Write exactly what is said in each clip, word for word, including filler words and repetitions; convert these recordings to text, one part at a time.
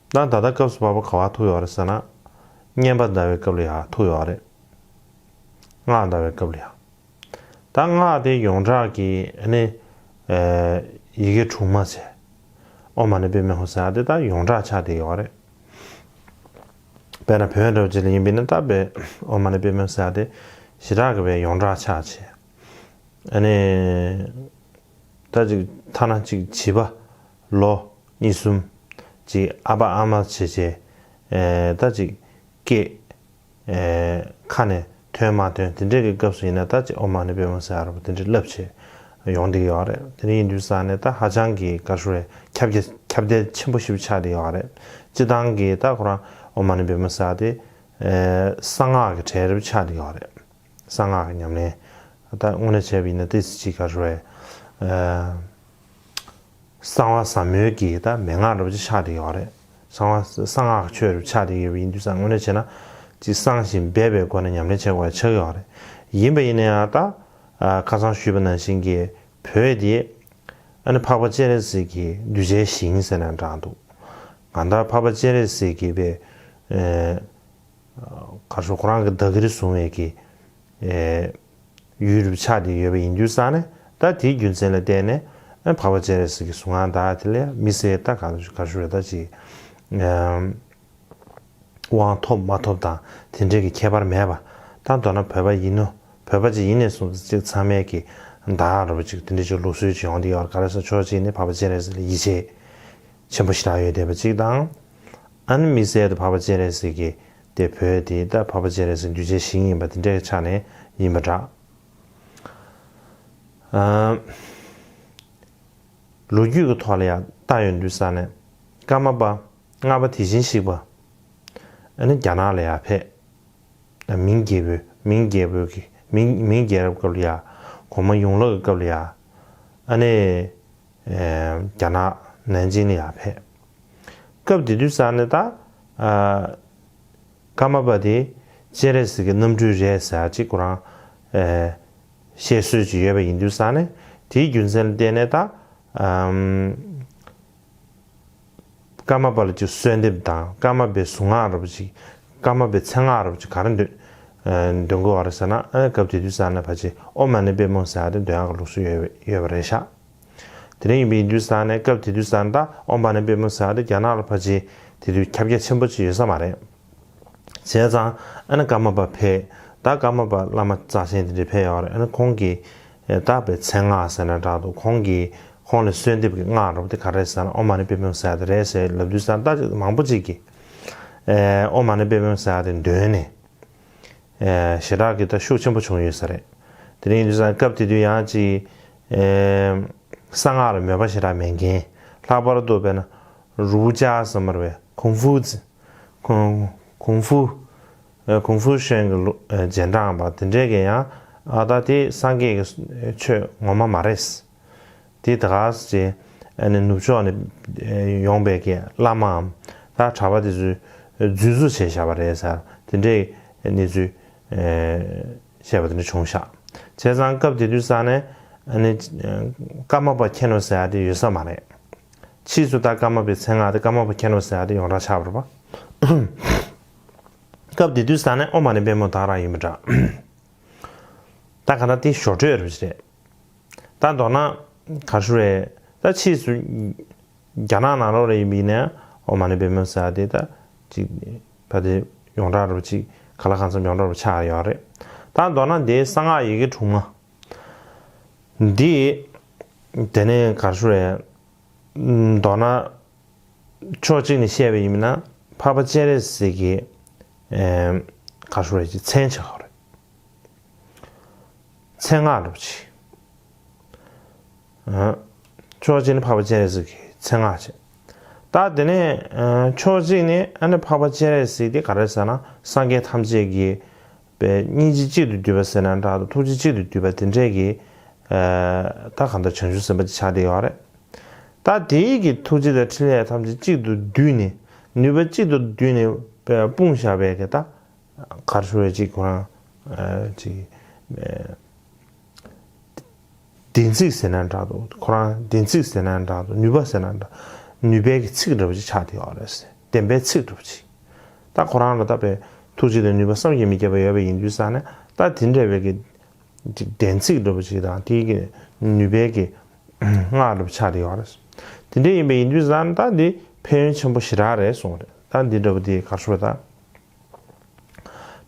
ད་ད་ལྟ་སྐབས་སུ་བབས་པ་ག་པར་ཐུག་ཡོད་རེད་ཟེར་ན། བསྙེན་པ་བཟླ་བའི་སྐབས་ལ་ཡང་ཐུག་ཡོད་རེད། སྔགས་བཟླ་བའི་སྐབས་ལ་ཡང་། ད་སྔགས་དེ་ཡོངས་གྲགས་ཀྱི་ཨ་ནི་ཡི་གེ་དྲུག་མ་བྱས། ཨོཾ་མ་ཎི་པདྨེ་ཧཱུྃ་ཟེར་ཡག་དེ་ད་ཡོངས་གྲགས་ཆགས་བསྡད་ཡོད་རེད། དཔེར་ན་བོད་འདྲ་བོ་ཅིག་ལ་ཡིན་པས་ན་ད་དཔེ་ཨོཾ་མ་ཎི་པདྨེ་ཧཱུྃ་ཟེར་ཡག་དེ་ཞེ་དྲག་གི་དཔེ་ཡོངས་གྲགས་ཆགས་བྱས། ཨ་ནི། ད་ཅིག་ཐ་ན་ཅིག་བྱིས་པ་ལོ་གཉིས་གསུམ་ཅིག་ཨ་ཕ་ཨ་མ་བྱས་བྱས་ཨེ་ད་ཅིག་སྐད་ཨེ་ཁ་ནས་ཐོན་མ་ཐོན་དེ་འདྲས་ཀྱི་སྐབས་སུ་ཡིན་ན་ད་ཅིག་ཨོཾ་མ་ཎི་པདྨེ་ཧཱུྃ་ཟེར་ཡག་དེ་འདྲས་བསླབ་བྱས་ཡོང་བསྡད་ཡོད་རེད། དེ་འདྲ་ཡིན་དུས་ཙང་ནས་ད་ཧ་ཅང་གི་ག་རེ་ཞུ་དགོས་རེད། ཁྱབ་རྒྱ་ཁྱབ་གདལ་ཆེན་པོ་ཞེ་པོ་ཆགས་བསྡད་ཡོད་རེད། སྤྱིར་བཏང་གི་ད་ཁོ་རང་ཨོཾ་མ་ཎི་པདྨེ་ཧཱུྃ་ཟེར་ཡག་དེ་ཨེ་གསང་སྔགས་ཀྱི་གྲས་རེད་ཆགས་བསྡད་ཡོད་རེད། གསང་སྔགས་ཀྱི་ཉམས་ལེན། ད་དངོས་གནས་བྱས་པ་ཡིན་ན་ཏོག་ཙམ་ཅིག་ག་རེ་ཞུ་དགོས་རེད། ཨ་གསང་བ་ཟབ་མོའི་གི་ད་མན་ངག་འདྲ་པོ་ཅིག་ཆགས་བསྡད་ཡོད་རེད། གསང་བ་གསང་སྔགས་ཀྱི་ཆོས་འདྲ་པོ་ཆགས་བསྡད་ཡོད་པ་ཡིན་དུས་ཙང་དངོས་གནས་བྱས་ན་ཅིག་གསང་ཞིང་སྦས་པའི་སྒོ་ནས་ཉམས་ལེན་བྱེད་དགོས་པ་ཆགས་ཡོད་རེད། ཡིན་པ་ཡིན་ན་ཡང་ད་ཨ་ཁ་སང་ཞུས་པ་ནང་བཞིན་གྱི་བོད་དེ་ཨ་ནི་འཕགས་པ་སྤྱན་རས་གཟིགས་ཀྱི་གདུལ་བྱའི་ཞིང་ཟེར་ན་འདྲ་འདུག་གང་ལྟར་འཕགས་པ་སྤྱན་རས་གཟིགས་ཀྱི་དཔེ་ཨ་ག་རེ་ཞུ་དགོས་རེད། ཁོ་རང་གི་བདག་གིར་བཟུང་བའི་གི་ཨེ་ཡུལ་རུ་ཆགས་ཏེ་ཡོད་པ་ཡིན་དུས་ཙང་ནས་ད་དེའི་རྒྱུ་མཚན་ལ་བརྟེན་ནས་ཨེ་འཕགས་པ་སྤྱན་རས་གཟིགས་ཀྱི་གཟུངས་སྔགས་དང་དེ་ལས་མི་སེར་ད་ག་རེ་ཞུ་དགོས་རེད། ད་ཅིག་ཨེ་དབང་ཐོབ་མ་ཐོབ་དང་དེ་འདྲའི་གི་ཁྱད་པར་མེད་པ། ད་མདོར་ན་བོད་པ་ཡིན་ནོ་བོད་པ་ཅིག་ཡིན་ནས་བཟུང་སྟེ་ཅིག་ཚང་མས་གི་བདག་འདྲ་པོ་ཅིག་དེ་འདྲ་ཅིག་ལུགས་སྲོལ་ཅིག་ཡོང་བསྡད་ཡོད་རེད། ག་རེ་ཟེར་ཕྱོགས་གཅིག་ནས་འཕགས་པ་སྤྱན་རས་གཟིགས་ལ་ཡིད་ཆེས་ཆེན་པོ་ཞེ་དྲག་ཡོད་བསྡད་པ་ཅིག་དང་། ཨ་ནི་དམིགས་བསལ་དུ་འཕགས་པ་སྤྱན་རས་གཟིགས་ཀྱི་དེ་བོད་དེ་ད་འཕགས་པ་སྤྱན་རས་གཟིགས་གདུལ་བྱའི་ཞིང་ཡིན་པ་དེ་འདྲའི་ཆ་ནས་ཡིན་པ་འདྲ། ཨ་ལོ་རྒྱུས་ཀྱི་ཐོག་ལ་ཡང་ལྟ་ཡོང་དུས་ཙང་ནས་ཀརྨ་པ་ལྔ་པ་དེ་བཞིན་གཤེགས་པ་ཨ་ནི་རྒྱ་ནག་ལ་ཡང་ཕེབས། མིང་རྒྱལ་པོའི་མིང་རྒྱལ་པོའི་གི་མིང་མིང་རྒྱལ་རབས་སྐབས་ལ་ཡང་གོང་མ་ཡོངས་ལོ་གི་སྐབས་ལ་ཡང་ཨ་ནི། ཨེ་རྒྱ་ནག་ནན་ཅིང་ལ་ཡར་ཕེབས། སྐབས་དེ་དུས་ཙང་ནས་ད་ཨ་ཀརྨ་པ་དེ་སྤྱན་རས་གཟིགས་ཀྱི་རྣམ་སྤྲུལ་རེད་ཟེར་ཅིག་ཁོ་རང་ཨེ་བཤད་སྲོལ་ཅིག་ཡོད་པ་ཡིན་དུས་ཙང་ནས་དེའི་རྒྱུ་མཚན་ལ་བརྟེན་ནས་ད་ཨམ་ཀརྨ་པ་ལ་ཅིག་གསོལ་འདེབས་དང་ཀརྨ་པའི་གཟུངས་སྔགས་འདྲ་པོ་ཅིག་ཀརྨ་པའི་མཚན་སྔགས་འདྲ་པོ་ཅིག་ག་རེ་འདོན་ཨེ་འདོན་དགོས་པ་རེད་ཟེར་ན། ཨེ་སྐབས་དེ་དུས་ཙང་ནས་ཕལ་ཆེར་ཨོཾ་མ་ཎི་པདྨེ་ཧཱུྃ་ཟེར་ཡག་དེ་འདོན་ཡག་གི་ལུགས་སྲོལ་ཡོད་པ་ཡོད་པ་རེད་ཤག་དེ་འདྲ་ཡིན་པ་ཡིན་དུས་ཙང་ནས་སྐབས་དེ་དུས་ཙང་ད་ཨོཾ་མ་ཎི་པདྨེ་ཧཱུྃ་ཟེར་ཡག་དེ་རྒྱ་ནག་ལ་ཕལ་ཆེར་དེ་དུས་ཁྱབ་རྒྱ་ཆེན་པོ་ཅིག་ཡོད་ས་མ་རེད། བྱས་ཙང་ཨ་ནི་ཀརྨ་པ་ཕེབས། ད་ཀརྨ་པ་བླ་མ་རྩ་ཆེན་དེ་འདྲ་ཕེབས་ཡོད་རེད། ཨ་ནི་ཁོང་གིས་ད་དཔེ་མཚན་སྔགས་ཟེར་ན་འདྲ་འདུག་ཁོང་གིས་ཁོང་ལ་གསོལ་འདེབས་ཀྱི་སྔགས་འདྲ་པོ་དེ་ག་རེ་ཟེར་ན་ཨོཾ་མ་ཎི་པདྨེ་ཧཱུྃ་ཟེར་ཡག་དེ་རེད་ཟེར་ལབ་དུས་ཙང་ད་མང་པོ་ཅིག་གིས་ཨོཾ་མ་ཎི་པདྨེ་ཧཱུྃ་ཟེར་ཡག་དེ་འདོན་ནས། ཨེ་ཞེ་དྲག་གི་ད་ཤུགས་ཆེན་པོ་བྱུང་ཡོད་ས་རེད། དེ་རིང་དུས་སང་སྐབས་དེ་དུས་ཡང་ཅིག་ཨེ་གསང་སྔགས་ལ་མོས་པ་ཞེ་དྲག་མེད་མཁན། ལྷག་པར་དུ་དཔེར་ན་儒家ཟེར་མར་བའི་ཁུང་ཧྥུ་ཙི་ཁུང་ཁུང་ཧྥུ་ཨེ་ཁུང་ཧྥུ་ཤན་གྱི་ལུ་ཨེ་རྗེས་འབྲང་པ་དེ་འདྲས་ཀྱིས་ཡང་ཨ་ད་དེ་སངས་རྒྱས་ཀྱི་ཆོས་ངོ་མ་མ་རེད། དེ་ད་ག་ཟེ་ཨ་ནི་ནུབ་ཕྱོགས་ནས་ཡོང་པའི་གི་བླ་མའམ་ད་གྲྭ་པ་དེ་ཚོས་རྫུན་བཟོ་བྱས་བཞག་པ་རེད་ཟེར་དེ་འདྲའི་གནས་ཚུལ་བཤད་པ་དེ་འདྲ་བྱུང་ཤག་བྱས་ཙང་སྐབས་དེ་དུས་ཙང་ནས་ཨ་ནི་ཀརྨ་པ་མཁྱེན་ནོ་ཟེར་ཡག་དེ་ཡོད་ས་མ་རེད། ཕྱིས་སུ་ད་ཀརྨ་པའི་མཚན་སྔགས་དེ་ཀརྨ་པ་མཁྱེན་ནོ་ཟེར་ཡག་དེ་ཡོངས་གྲགས་ཆགས་པ་རེད་པ། སྐབས་དེ་དུས་ཙང་ནས་ཨོཾ་མ་ཎི་པདྨེ་ཧཱུྃ་ད་ག་རང་ཡིན་པ་འདྲ། ད་ག་ན་དེ་ཞོར་འཕྲོས་རུ་རེད། ད་མདོར་ན་ག་རེ་ཞུ་རེད། ད་ཕྱིས་སུ་རྒྱ་ནག་ནང་ལོགས་ལ་ཡིན་པ་ཡིན་ན་ཨོཾ་མ་ཎི་པདྨེ་ཧཱུྃ་ཟེར་ཡག་དེ་ད་ཅིག་ཕ་དེ་ཡོངས་གྲགས་རུ་ཅིག་ག་ལ་གང་འཚམ་ཡོངས་གྲགས་རུ་ཆགས་ཡོད་རེད། ད་མདོར་ན་དེ་གསང་སྔགས་ཡི་གེ་དྲུག་མ་འདི་དེ་ནས་ག་རེ་ཞུ་རེད། མདོར་ན་ཕྱོགས་གཅིག་ནས་བཤད་པ་ཡིན་ན་འཕགས་པ་སྤྱན་རས་གཟིགས་ཀྱི་ཨེ་ག་རེ་ཞུ་རེད་ཅིག་མཚན་ཆགས་ཡོད་རེད། མཚན་སྔགས་འདྲ་པོ་ཅིག་ཨ་ཕྱོགས་གཅིག་ནས་འཕགས་པ་སྤྱན་རས་གཟིགས་ཀྱི་མཚན་སྔགས་ཅིག་ད་དེ་ནས་ཨ་ཕྱོགས་གཅིག་ནས་ཨ་ནི་འཕགས་པ་སྤྱན་རས་གཟིགས་དེ་ག་རེ་ཟེར་ན་སངས་རྒྱས་ཐམས་ཅད་ཀྱི་པའི་སྙིང་རྗེ་གཅིག་ཏུ་བསྡུས་པ་ཟེར་ན་འདྲ་འདུག་ཐུགས་རྗེ་གཅིག་ཏུ་བསྡུས་པ་དེ་འདྲས་ཀྱི་ཨ་ད་གང་ལྟར་བྱང་ཆུབ་སེམས་དཔའ་ཅིག་ཆགས་བསྡད་ཡོད་རེད། ད་དེའི་གི་ཐུགས་རྗེ་དང་ཕྲིན་ལས་ཐམས་ཅད་གཅིག་ཏུ་བསྡུས་ནས་ནུས་པ་གཅིག་ཏུ་བསྡུས་ནས་དཔེ་སྤུངས་བཞག་པའི་གི་ད་ག་རེ་ཞུ་རེད་ཅིག་ཁོ་རང་ཨ་ཅིག་ཨ་བདེན་ཚིག་ཟེར་ན་འདྲ་འདུག་ཁོ་རང་བདེན་ཚིག་ཟེར་ན་འདྲ་འདུག་ནུས་པ་ཟེར་ན་འདྲ་ནུས་པའི་གི་ཚིག་འདྲ་པོ་ཅིག་ཆགས་བསྡད་ཡོད་རེད་ཟེར། བདེན་པའི་ཚིག་འདྲ་པོ་ཅིག་ད་ཁོ་རང་ལ་ད་པའི་ཐུགས་རྗེ་དང་ནུས་པ་བསམ་གྱིས་མི་ཁྱབ་པ་ཡོད་པ་ཡིན་དུས་ཙང་ནས། ད་དེ་འདྲ་བའི་གི་ཅིག་བདེན་ཚིག་འདྲ་པོ་ཅིག་དང་དེའི་གི་ནུས་པའི་གི་སྔགས་འདྲ་པོ་ཆགས་བསྡད་ཡོད་རེད། དེ་འདྲ་ཡིན་པ་ཡིན་དུས་ཙང་ནས་ད་འདི་ཕན་ཡོན་ཆེན་པོ་ཞེ་དྲག་རེད་གསུངས་རེད། ད་འདི་འདྲ་པོ་དེ་ག་རེ་ཟེར་ད།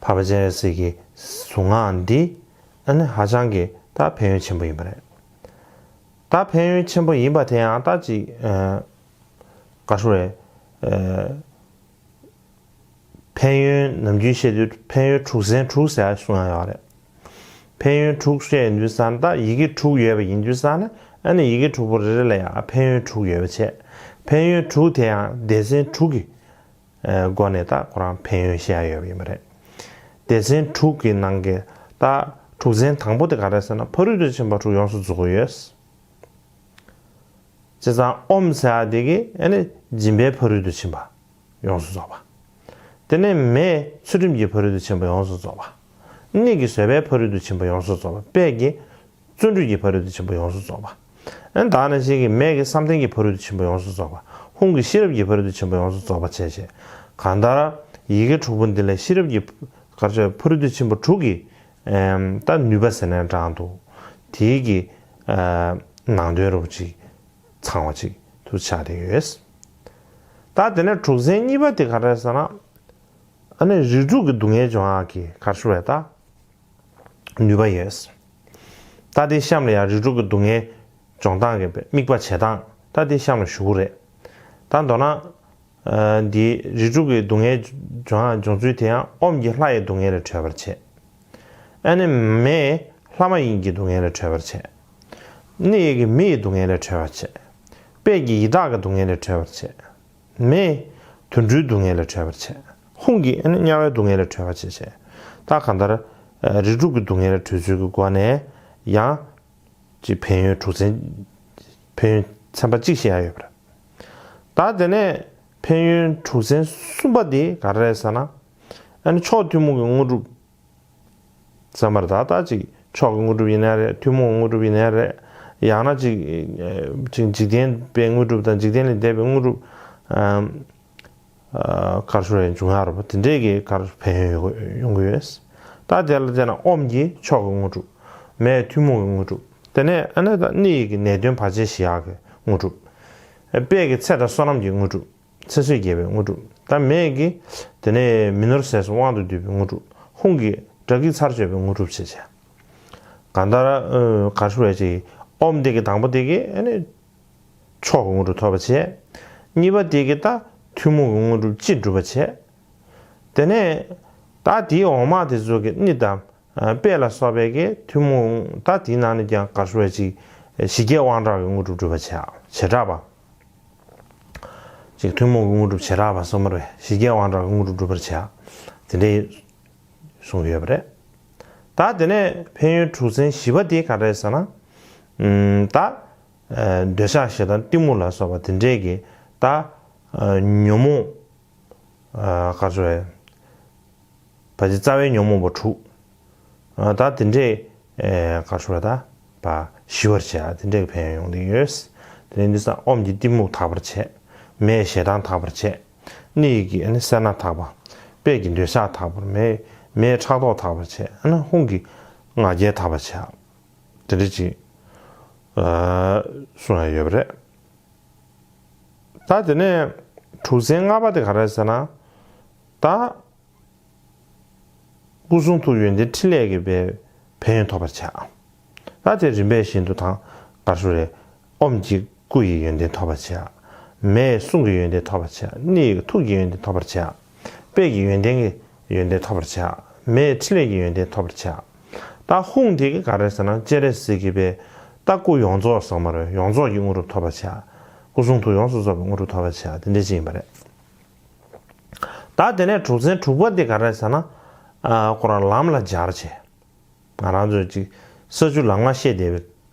འཕགས་པ་སྤྱན་རས་གཟིགས་ཀྱི་གཟུངས་སྔགས་འདི་ཨ་ནི་ཧ་ཅང་གི་ད་ཕན་ཡོན་ཆེན་པོ་ཡིན་པ་རེད། ད་ཕན་ཡོན་ཆེན་པོ་ཡིན་པ་དེ་ཡང་ད་ཅིག་ཨ་ག་རེ་ཟེར་ཨ་ཕན་ཡོན་ནམ་རྒྱུན་བཤད་དུས་ཕན་ཡོན་དྲུག་ཚན་དྲུག་ཟེར་གསུང་ཡ་ཡོད་རེད། ཕན་ཡོན་དྲུག་བཤད་ཡོང་དུས་ཙང་ད་ཡི་གེ་དྲུག་ཡོད་པ་ཡིན་དུས་ཙང་ན་ཨ་ནི་ཡི་གེ་དྲུག་པོ་རེ་རེ་ལ་ཡང་ཕན་ཡོན་དྲུག་ཡོད་པ་བྱས། ཕན་ཡོན་དྲུག་དེ་ཡང་སྡེ་ཚན་དྲུག་གི་སྒོ་ནས་ད་ཁོ་རང་ཕན་ཡོན་བཤད་ཡ་ཡོད་པ་ཡིན་པ་རེད། སྡེ་ཚན་དྲུག་གི་ནང་གི་ད་དྲུག་ཚན་དང་པོ་དེ་ག་རེ་ཟེར་ན་ཕ་རོལ་ཏུ་ཕྱིན་པ་དྲུག་ཡོངས་སུ་རྫོགས་ཀྱི་ཡོད། བྱས་ཙང་ཨོམ་ཟེར་ཡ་དེ་གི་ཨ་ནི་སྦྱིན་པའི་ཕ་རོལ་ཏུ་ཕྱིན་པ་ཡོངས་སུ་རྫོགས་པ། དེ་ནས་མེས་ཚུལ་ཁྲིམས་ཀྱི་ཕ་རོལ་ཏུ་ཕྱིན་པ་ཡོངས་སུ་རྫོགས་པ། སྣོད་ཀྱིས་བཟོད་པའི་ཕ་རོལ་ཏུ་ཕྱིན་པ་ཡོངས་སུ་རྫོགས་པ། དཔལ་གྱིས་བརྩོན་འགྲུས་ཀྱི་ཕ་རོལ་ཏུ་ཕྱིན་པ་ཡོངས་སུ་རྫོགས་པ། ཨ་ནི་ད་ནང་བཞིན་གྱི་མེ་གིས་བསམ་གཏན་གྱི་ཕ་རོལ་ཏུ་ཕྱིན་པ་ཡོངས་སུ་རྫོགས་པ། ཧཱུྃ་གིས་ཤེས་རབ་ཀྱི་ཕ་རོལ་ཏུ་ཕྱིན་པ་ཡོངས་སུ་རྫོགས་པ་བྱས་བྱས། གང་ལྟར་ཡི་གེ་དྲུག་པོ་འདི་ལས་ཤེས་རབ་ཀྱི་ག་རེ་ཟེར་ཕ་རོལ་ཏུ་ཕྱིན་པ་དྲུག་གི་ཨེམ་ད་ནུས་པ་ཟེར་ནའང་འདྲ་འདུག་དེའི་གི་ཨ་ནང་དོན་རོབ་ཅིག་ཚང་བ་ཅིག་ཏུ་ཆགས་བསྡད་ཡོད། ད་དེ་ནས་དྲུག་ཚན་གཉིས་པ་དེ་ག་རེ་ཟེར་ན། ཨ་ནི་རིགས་དྲུག་གི་སྡུག་བསྔལ་སྦྱོང་ཡག་གི་ག་རེ་ཟེར་བས་ད། ནུས་པ་ཡོད། ད་དེ་གཤམ་ལ་ཡང་རིགས་དྲུག་གི་སྡུག་བསྔལ་སྦྱོང་སྟངས་ཀྱི་དམིགས་པ་བྱེད་སྟངས་ད་དེ་གཤམ་ལ་ཞུ་གི་རེད། ད་མདོར་ན། ཨ་འདི་རིགས་དྲུག་གི་སྡུག་བསྔལ་སྦྱོང་སྦྱོང་ཚུལ་དེ་ཡང་ཨོམ་གྱིས་ལྷ་ཡི་སྡུག་བསྔལ་ལས་གྲོལ་བར་བྱེད། ཨ་ནི་མེས་ལྷ་མ་ཡིན་གྱི་སྡུག་བསྔལ་ལས་གྲོལ་བར་བྱེད། སྣོད་ཀྱིས་མི་ཡི་སྡུག་བསྔལ་ལས་གྲོལ་བར་བྱེད། དཔལ་གྱིས་ཡི་དྭགས་ཀྱི་སྡུག་བསྔལ་ལས་གྲོལ་བར་བྱེད། མེས་དུད་འགྲོའི་སྡུག་བསྔལ་ལས་གྲོལ་བར་བྱེད། ཧཱུྃ་གིས་ཨ་ནི་དམྱལ་བའི་སྡུག་བསྔལ་ལས་གྲོལ་བར་བྱེད་བྱས། ད་གང་ལྟར་རིགས་དྲུག་གི་སྡུག་བསྔལ་ལས་གྲོལ་ཚུལ་གྱི་སྒོ་ནས་ཡང་ཅིག་ཕན་ཡོན་དྲུག་ཚན། ཕན་ཡོན་ཚན་པ་གཅིག་བཤད་ཡ་ཡོད་པ་རེད། ད་དེ་ནས་ཕན་ཡོན་དྲུག་ཚན་གསུམ་པ་དེ་ག་རེ་རེད་ཟེར་ན། ཨ་ནི་མཆོག་ཐུན་མོང་གི་དངོས་གྲུབ་ཟེར་མ་རེད། ད་ལྟ་ཅིག་མཆོག་གི་དངོས་གྲུབ་ཡིན་ནའི་རེད། ཐུན་མོང་གི་དངོས་གྲུབ་ཡིན་ནའི་རེད། ཡང་ན་ཅིག་ཅིག་འཇིག་རྟེན་པའི་དངོས་གྲུབ་དང་འཇིག་རྟེན་ལས་འདས་པའི་དངོས་གྲུབ། ཨམ། ཨ་ག་རེ་ཟེར་འབྱུང་ཡག་རེད་པ། དེ་འདྲས་ཀྱི་ག་རེ་ཕན་ཡོན་ཡོང་གི་ཡོད། ད་དེ་ལ་བལྟས་ན་ཨོམ་གྱིས་མཆོག་གི་དངོས་གྲུབ། མེས་ཐུན་མོང་གི་དངོས་གྲུབ། དེ་ནས་ཨ་ནི་ད་སྣོད་ཀྱི་ནད་གདོན་བར་ཆད་ཞི་ཡག་གི་དངོས་གྲུབ། དཔལ་གྱིས་ཚེ་དང་བསོད་ནམས་ཀྱི་དངོས་གྲུབ། ཚེ་བསོད་རྒྱས་པའི་དངོས་གྲུབ། ད་མེས་ཀྱིས་དེ་ནས་མི་ནོར་ཟས་སུ་དབང་དུ་བསྡུས་པའི་དངོས་གྲུབ། ཧཱུྃ་གིས་དགྲ་བགེགས་ཚར་གཅོད་པའི་དངོས་གྲུབ་བྱེད་བྱས། གང་ལྟར་ཨ་ག་རེ་ཟེར་བས་ཅིག་ཨོམ་དེ་གི་དང་པོ་དེ་གི་ཨ་ནི་མཆོག་གི་དངོས་གྲུབ་ཐོབ་པ་བྱས། གཉིས་པ་དེ་གི་ད་ཐུན་མོང་གི་དངོས་གྲུབ་སྤྱི་འགྲུབ་པ་བྱས། དེ་ནས་ད་དེའི་འོག་མ་དེ་ཚོ་གི་སྣོད་དང་དཔལ་ལ་སོགས་པའི་གི་ཐུན་མོང་ད་དེའི་ནང་ནས་ཀྱང་ག་རེ་ཟེར་བས་ཅིག་ཞི་རྒྱས་དབང་དྲག་གི་དངོས་གྲུབ་འགྲུབ་པ་བྱས། བྱེ་བྲག་པ། ཅིག་ཐུན་མོང་གི་དངོས་གྲུབ་བྱེ་བྲག་པ་གསུངས་པ་རེད། ཞི་རྒྱས་དབང་དྲག་གི་དངོས་གྲུབ་འགྲུབ་པར་བྱེད། དེ་འདྲའི་གསུངས་ཡོད་པ་རེད། ད་དེ་ནས་ཕན་ཡོན་དྲུག་ཚན་བཞི་པ་དེ་ག་རེ་རེད་ཟེར་ན། ཨམ། ད་ཨ་འདོད་ཆགས་ཞེ་སྡང་གཏི་མུག་ལ་སོགས་པ་དེ་འདྲས་ཀྱི་ད་ཨ་ཉོན་མོངས་ཨ་ག་རེ་ཟེར་བས། བ་ཅི་རྩ་བའི་ཉོན་མོངས་པ་དྲུག་ཨ་ད་དེ་འདྲས་ཨེ་ག་རེ་ཟེར་བས་ད་བ་ཞི་བར་བྱེད་ཡ་དེ་འདྲས་ཀྱི་ཕན་ཡོན་ཡོང་གི་ཡོད། དེ་ནས་འདི་ས་ཨོམ་གྱིས་གཏི་མུག་དག་པར་བྱེད། མེས་ཞེ་སྡང་དག་པར་བྱེད། སྣོད་ཀྱིས་ཨ་ནི་སེར་སྣ་དག་པ། དཔལ་གྱིས་འདོད་ཆགས་དག་པར། མེ་མེས་ཕྲག་དོག་དག་པར་བྱེད། ཨ་ནི་ཧཱུྃ་གིས་ང་རྒྱལ་དག་པར་བྱེད། དེ་འདྲ་ཅིག་ཨ་གསུང་ཡ་ཡོད་པ་རེད། ད་དེ་ནས་དྲུག་ཚན་ལྔ་པ་དེ་ག་རེ་ཟེར་ན། ད་སྐུ་གསུང་ཐུགས་ཡོན་ཏན་ཕྲིན་ལས་ཀྱི་པའི་ཕན་ཡོན་ཐོབ་པར་བྱ། ད་དེ་རིམ་པས་བཞིན་དུ་དང་ག་རེ་ཟེར་རེད། ཨོམ་གྱིས་སྐུ་ཡི་ཡོན་ཏན་ཐོབ་པར་བྱ། མེས་གསུང་གི་ཡོན་ཏན་ཐོབ་པར་བྱ། སྣོད་ཀྱིས་ཐུགས་ཀྱི་ཡོན་ཏན་ཐོབ་པར་བྱ། དཔལ་གྱི་ཡོན་ཏན་གྱི་ཡོན་ཏན་ཐོབ་པར་བྱ། མེས་ཕྲིན་ལས་ཀྱི་ཡོན་ཏན་ཐོབ་པར་བྱ། ད་ཧཱུྃ་དེ་གི་ག་རེ་ཟེར་ན་སྤྱན་རས་གཟིགས་ཀྱི་པའི་ད་སྐུ་ཡོངས་རྫོགས་ཟེར་མ་རེད། ཡོངས་རྫོགས་ཀྱི་དངོས་གྲུབ་ཐོབ་པར་བྱ། སྐུ་གསུང་ཐུགས་ཡོངས་སུ་རྫོགས་པའི་དངོས་གྲུབ་ཐོབ་པར་བྱ། དེ་འདྲ་ཅིག་ཡིན་པ་རེད། ད་དེ་ནས་དྲུག་ཚན་དྲུག་པ་དེ་ག་རེ་ཟེར་ན། ཨ་ཁོ་རང་ལམ་ལ་སྦྱར་བྱས། ང་རང་ཚོས་ཅིག་ས་བཅུ་ལམ་ལྔ་བཤད་བསྡད་པའི་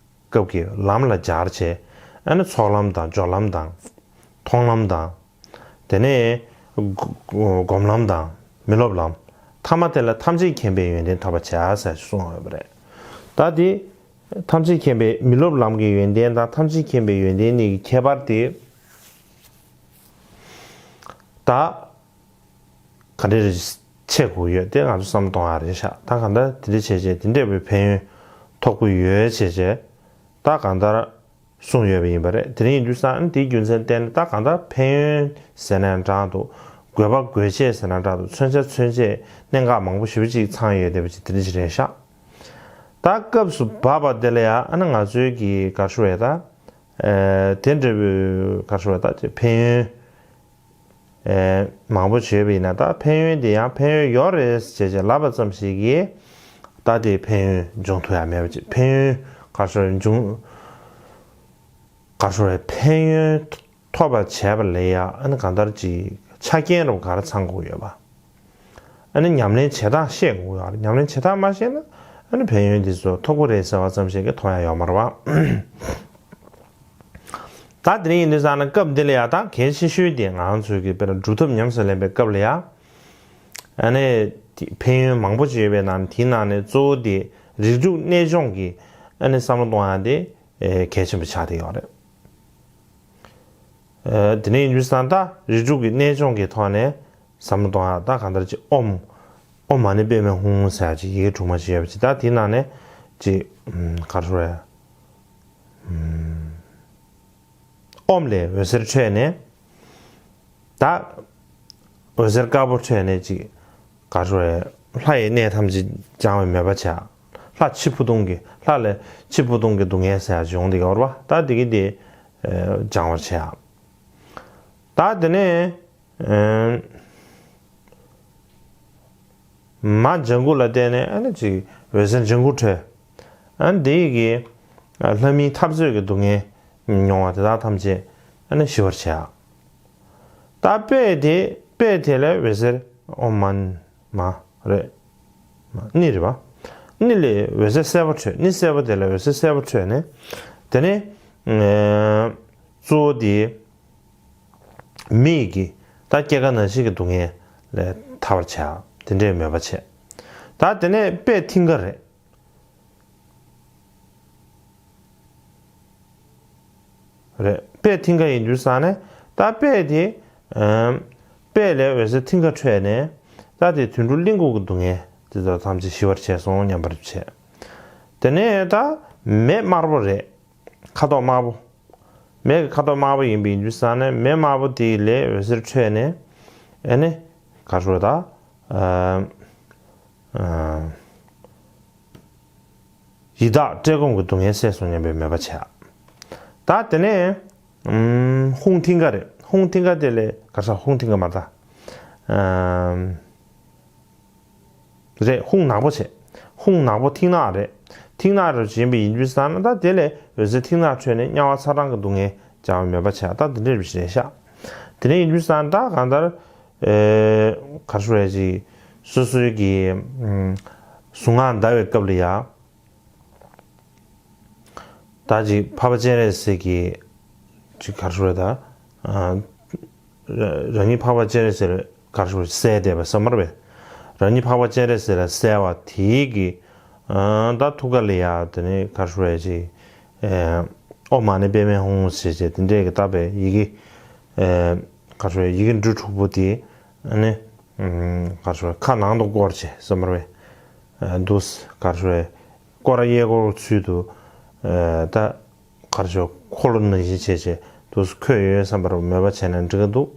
སྐབས་ཀྱི་ལམ་ལ་སྦྱར་བྱས། ཨ་ནི་ཚོགས་ལམ་དང་སྦྱོར་ལམ་དང་། མཐོང་ལམ་དང་། དེ་ནས་སྒོམ་ལམ་དང་མི་སློབ་ལམ། ཐ་མ་དེ་ལ་ཐམས་ཅད་མཁྱེན་པའི་ཡོན་ཏན་ཐོབ་པར་བྱ་ཟེར་གསུངས་ཡོད་པ་རེད། ད་དེ་ཐམས་ཅད་མཁྱེན་པའི་མི་སློབ་ལམ་གྱི་ཡོན་ཏན་དང་ཐམས་ཅད་མཁྱེན་པའི་ཡོན་ཏན་གཉིས་ཀྱི་ཁྱད་པར་དེ། ད་ག་འདྲ་རེ་ཆད་དགོས་ཡོད་དེ་ང་ཚོ་བསམ་བློ་གཏོང་ཡ་རེད་ཤག་ད་གང་ལྟར་དེ་འདྲ་བྱས་བྱས་དེ་འདྲ་བའི་ཕན་ཡོན་ཐོབ་ཀྱི་ཡོད་བྱས་བྱས་ད་གང་ལྟར་གསུངས་ཡོད་པ་ཡིན་པ་རེད། དེ་རིང་ཡིན་དུས་ཙང་དེའི་རྒྱུ་མཚན་བརྟེན་ནས་ད་གང་ལྟར་ཕན་ཡོན་ཟེར་ན་ཡང་འདྲ་འདུག་དགོས་པ་དགོས་ཆེད་ཟེར་ན་འདྲ་འདུག་མཚོན་ཆ་མཚོན་ཆེད་གནད་འགག་མང་པོ་ཞེ་པོ་ཅིག་ཚང་ཡོད་བསྡད་པ་ཅིག་དེ་འདྲ་ཅིག་རེད་ཤག་ད་སྐབས་སུ་བབས་པ་དེ་ལ་ཡང་ཨ་ནི་ང་ཚོའི་གི་ག་རེ་ཞུ་དགོས་རེད་ད། ཨེ་དེ་འདྲ་བའི་ག་རེ་ཞུ་དགོས་རེད་ད་ཅེས་ཕན་ཡོན་ཨེ་མང་པོ་བྱས་པ་ཡིན་ན་ད་ཕན་ཡོན་དེ་ཡང་ཕན་ཡོན་ཡོད་རེད་ཅེས་ཅེས་ལབ་པ་ཙམ་ཞིག་གིས་ད་དེ་ཕན་ཡོན་འབྱུང་ཐུབ་ཡ་མེད་པ་ཅིག་ཕན་ཡོན་ག་རེ་ཞུ་དགོས་རེད་འབྱུང་ག་རེ་ཞུ་དགོས་རེད་ཕན་ཡོན་ཐོབ་པར་བྱས་པ་ལས་ཡང་ཨ་ནི་གང་ལྟར་གྱི་ཆ་རྐྱེན་རུ་ག་རེ་ཚང་དགོས་ཡོད་པ། ཨ་ནི་ཉམས་ལེན་བྱེད་སྟངས་ཤེས་དགོས་ཡོད་རེད། ཉམས་ལེན་བྱེད་སྟངས་མ་ཤེས་ན་ཨ་ནི་ཕན་ཡོན་དེ་ཚོ་ཐོབ་ཀྱི་རེད་ཟེར་བ་ཙམ་ཞིག་གིས་ཐོབ་ཡ་ཡོད་མ་རེད་བ། ད་དེ་རིང་ཡིན་དུས་ཙང་ན་སྐབས་འདི་ལ་ཡང་ད་གལ་ཆེ་ཤོས་དེ་ང་རང་ཚོའི་གི་དཔེར་ན་སྒྲུབ་ཐབས་ཉམས་སུ་ལེན་པའི་སྐབས་ལ་ཡང་ཨ་ནི་དེ་ཕན་ཡོན་མང་པོ་ཅིག་ཡོད་པའི་ནང་དེའི་ནང་ནས་གཙོ་བོ་དེ་རིགས་དྲུག་གནས་སྦྱོང་གི་ཨ་ནི་བསམ་བློ་གཏོང་ཡ་དེ་གལ་ཆེན་པོ་ཆགས་བསྡད་ཡོད་རེད། ཨ་དེ་ནས་ཡིན་དུས་ཙང་ད་རིགས་དྲུག་གི་གནས་སྦྱོང་གི་ཐོག་ནས་བསམ་བློ་གཏོང་ཡ་ད་གང་ལྟར་གྱི་ཨོཾ་ཨོཾ་མ་ཎི་པདྨེ་ཧཱུྃ་ཟེར་ཡ་ཅིག་ཡི་གེ་དྲུག་མ་ཅིག་ཡོད་པ་ཅིག་ད་དེའི་ནང་ནས་ཅིག་ཨམ་ག་རེ་ཞུ་དགོས་རེད། ཨོཾ་ལས་འོད་ཟེར་འཕྲོས་ནས་ད་འོད་ཟེར་དཀར་པོ་འཕྲོས་ནས་ཅིག་ག་རེ་ཞུ་དགོས་རེད། ལྷ་ཡི་གནས་ཐམས་ཅད་སྦྱང་བའི་མོས་པ་བྱ། ལྷ་འཆི་འཕོ་ལྟུང་གི་ལྷ་ལས་འཆི་འཕོ་ལྟུང་གི་སྡུག་བསྔལ་ཟེར་ཡ་ཅིག་ཡོང་བསྡད་ཀྱི་ཡོད་རེད་བ། ད་དེ་གི་དེ་ཨ་སྦྱང་བར་བྱ། ད་དེ་ནས་ཨ་མ་ལྗང་གུ་ལ་བརྟེན་ནས་ཨ་ནི་ཅིག་འོད་ཟེར་ལྗང་གུ་འཕྲོས། ཨ་ནི་དེ་ཡི་གི་ལྷ་མིའི་འཐབ་རྩོད་ཀྱི་སྡུག་བསྔལ་མྱོང་བ་དེ་དག་ཐམས་ཅད་ཨ་ནི་ཞི་བར་བྱ། ད་དཔེ་དེ་དཔེ་དེ་ལས་འོད་ཟེར་ཨོཾ་མ་མ་རེད། ཎི་རེད་བ། ཎི་ལས་འོད་ཟེར་སེར་པོ་འཕྲོས། ཎི་སེར་པོ་དེ་ལས་འོད་ཟེར་སེར་པོ་འཕྲོས་ནས་དེ་ནས་ཨ་གཙོ་བོ་དེ་མི་ཡི་གི་ད་སྐྱེ་རྒ་ན་འཆི་གི་སྡུག་བསྔལ་ལས་ཐར་བར་བྱ། དེ་འདྲའི་མོས་པ་བྱས། ད་དེ་ནས་དཔེ་མཐིང་ག་རེད། རེད། དཔེ་མཐིང་ག་ཡིན་དུས་ཙང་ནས་ད་དཔེ་དེ་ཨམ་དཔེ་ལས་འོད་ཟེར་མཐིང་ག་འཕྲོས་ནས་ད་དེ་དུད་འགྲོ་གླིང་དགུ་གི་སྡུག་བསྔལ་དེ་ཚོ་ཐམས་ཅད་ཞི་བར་བྱས་སོང་སྙམ་པར་བྱས། དེ་ནས་ད་མེ་དམར་པོ་རེད། ཁ་དོག་དམར་པོ། མེ་གི་ཁ་དོག་དམར་པོ་ཡིན་པ་ཡིན་དུས་ཙང་ནས་མེ་དམར་པོ་དེ་ལས་འོད་ཟེར་འཕྲོས་ནས་ཨ་ནི་ག་རེ་ཞུ་དགོས་རེད་ད། ཨམ་ཨམ། ཡི་དྭགས་བཀྲེས་སྐོམ་གྱི་སྡུག་བསྔལ་སེལ་སོང་སྙམ་པའི་མོས་པ་བྱས། ད་དེ་ནས་ཨམ་ཧཱུྃ་མཐིང་ག་རེད། ཧཱུྃ་མཐིང་ག་དེ་ལས་ག་རེ་ཟེར་ཧཱུྃ་མཐིང་ག་མ་རེད་ད། ཨམ་རེད། ཧཱུྃ་ནག་པོ་བྱས། ཧཱུྃ་ནག་པོ་མཐིང་ནག་རེད། མཐིང་ནག་རུ་བྱས་པ་ཡིན་དུས་ཙང་ན་ད་དེ་ལས་འོད་ཟེར་མཐིང་ནག་འཕྲོས་ནས་དམྱལ་བ་ཚ་གྲང་གི་སྡུག་བསྔལ་སྦྱང་བའི་མོས་པ་བྱས། ད་དེ་འདྲ་རེད་ཤག་དེ་ནས་ཡིན་དུས་ཙང་ད་གང་ལྟར་ཨེ་ག་རེ་ཞུ་དགོས་རེད་ཅིག་སོ་སོའི་གི་ཨམ་གཟུངས་སྔགས་བཟླ་བའི་སྐབས་ལ་ཡ། ད་ཅིག་འཕགས་པ་སྤྱན་རས་གཟིགས་ཀྱི་ཅིག་ག་རེ་ཞུ་དགོས་རེད་ད། ཨ་རང་ཉིད་འཕགས་པ་སྤྱན་རས་གཟིགས་ལ་ག་རེ་ཞུ་དགོས་རེད་གསལ་བསྡད་པ་བསམ་པར་བས། རང་ཉིད་འཕགས་པ་སྤྱན་རས་གཟིགས་ལ་གསལ་བ་དེའི་གི་ཨ་ད་ཐུགས་ཀ་ལ་ཡ་དེ་ནས་ག་རེ་ཞུ་དགོས་རེད་ཅིག་ཨེ་ཨོཾ་མ་ཎི་པདྨེ་ཧཱུྃ་ཞེས་བྱས་དེ་འདྲས་ཀྱི་བཏབ་པའི་ཡི་གེ་ཨེ་ག་རེ་ཞུ་དགོས་རེད་ཡི་གེ་འབྲུ་དྲུག་པོ་དེ་ཨ་ནི་ཨམ་ག་རེ་ཞུ་དགོས་རེད་ཁ་ནང་དུ་བསྐོར་བྱས་བསམ་པར་བས། ཨ་འདུག་སེ་ག་རེ་ཞུ་དགོས་རེད། སྐོར་ར་གཡས་སྐོར་ཚུལ་དུ་ཨ་ད་ག་རེ་ཞུ་དགོས་རེད་འཁོར་ལོ་ནང་བཞིན་བྱས་བྱས་འདུག་སེ་འཁོད་ཡོད་བསམ་པར་མོས་པ་བྱས་ན་འགྲིག་གི་འདུག་